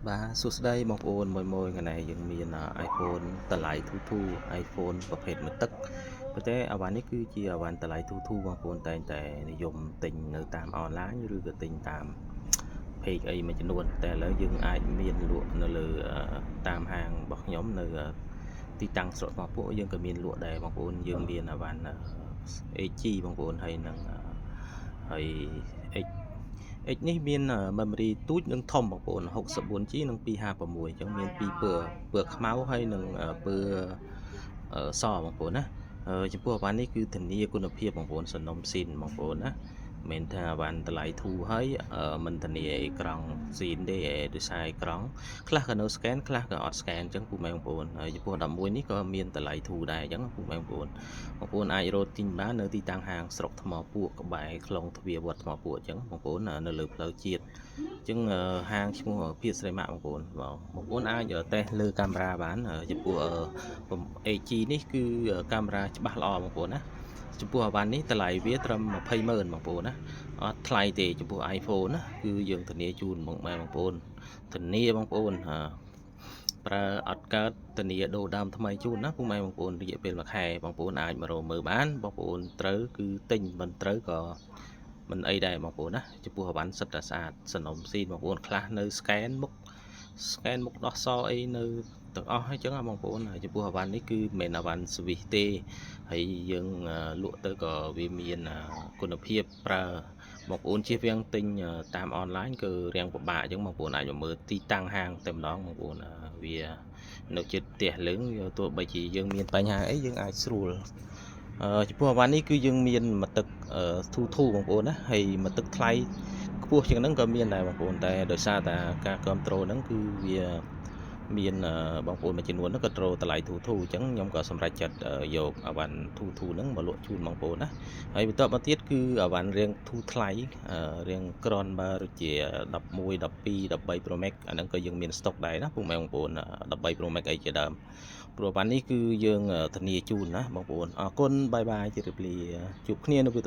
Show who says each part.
Speaker 1: បាទសួស្តីបងប្អូនមួយមួយថ្ងៃនេះយើងមាន iPhone តម្លៃធូធូ iPhone ប្រភេទមួយទឹកប៉ុន្តែអីវ៉ាន់នេះគឺជាអីវ៉ាន់តម្លៃធូធូបងប្អូនតែងតែនិយមទិញនៅតាមអនឡាញឬក៏ទិញតាម page អីមួយចំនួនតែឥឡូវយើងអាចមានលក់នៅលើតាមហាងរបស់ខ្ញុំនៅទីតាំងស្រុកថ្មពួកយើងក៏មានលក់ដែរបងប្អូនយើងមានអីវ៉ាន់ AG បងប្អូនហើយនឹងហើយ X X នេះមាន memory ទូចនិងធំបងប្អូន 64G និង256អញ្ចឹងមានពីរពណ៌ពណ៌ខ្មៅហើយនិងពណ៌សបងប្អូនណាចំពោះអីវ៉ាន់នេះគឺធានាគុណភាពបងប្អូនសនំស៊ីនបងប្អូនណាមិនថាអីវ៉ាន់តម្លៃធូរហើយមិនធានាអេក្រង់ស៊ីនទេដោយសារអេក្រង់ខ្លះក៏នៅ scan ខ្លះក៏អត់ scan អញ្ចឹងពុកម៉ែបងប្អូនហើយចំពោះ11នេះក៏មានតម្លៃធូរដែរអញ្ចឹងពុកម៉ែបងប្អូនបងប្អូនអាចរកទិញបាននៅទីតាំងហាងស្រុកថ្មពួកក្បែរខ្លងទ្វារវត្តថ្មពួកអញ្ចឹងបងប្អូននៅលើផ្លូវជាតិអញ្ចឹងហាងឈ្មោះភាស្រីម៉ាក់បងប្អូនបងប្អូនអាចតេស្តលើកាមេរ៉ាបានចំពោះ AG នេះគឺកាមេរ៉ាច្បាស់ល្អបងប្អូនណាចំពោះអីវ៉ាន់នេះតម្លៃវាត្រឹម20ម៉ឺនបងប្អូនណាអត់ថ្លៃទេចំពោះ iPhone ណាគឺយើងធានាជូនបងម៉ែបងប្អូនធានាបងប្អូនប្រើអត់កើតធានាដូរដើមថ្មីជូនណាពុកម៉ែបងប្អូនរយៈពេល1ខែបងប្អូនអាចមករកមើលបានបងប្អូនត្រូវគឺទិញមិនត្រូវក៏មិនអីដែរបងប្អូនណាចំពោះអីវ៉ាន់សិតតែស្អាតសនំស៊ីនបងប្អូនខ្លះនៅ scan មុខ scan មុខដោះសអីនៅទាំងអស់អញ្ចឹងបងប្អូនចំពោះអីវ៉ាន់នេះគឺមិនមែនអីវ៉ាន់ស្វីសទេហើយយើងលក់ទៅក៏វាមានគុណភាពប្រើបងប្អូនជៀសវាងទិញតាមអនឡាញគឺរាងពិបាកអញ្ចឹងបងប្អូនអាចមកមើលទីតាំងហាងតែម្ដងបងប្អូនវានៅជិតផ្ទះលឹងទោះបីជាយើងមានបញ្ហាអីយើងអាចស្រួលចំពោះអីវ៉ាន់នេះគឺយើងមានមួយទឹកធូធូបងប្អូនណាហើយមួយទឹកថ្លៃខ្ពស់ជាងហ្នឹងក៏មានដែរបងប្អូនតែដោយសារតែការគ្រប់គ្រងហ្នឹងគឺវាមានបងប្អូនមួយចំនួនហ្នឹងក៏ត្រូវតម្លៃធូរធូរអញ្ចឹងខ្ញុំក៏សម្រេចចិត្តយកអីវ៉ាន់ធូរធូរហ្នឹងមកលក់ជូនបងប្អូនណាហើយបន្តមកទៀតគឺអីវ៉ាន់រៀងធូរថ្លៃរៀងក្រនបើដូចជា11 12 13 Pro Max អាហ្នឹងក៏យើងមានស្តុកដែរណាពុកម៉ែបងប្អូន13 Pro Max អីជាដើមព្រោះអីវ៉ាន់នេះគឺយើងធានាជូនណាបងប្អូនអរគុណ bye bye ជម្រាបលាជួបគ្នានៅវីដេអូ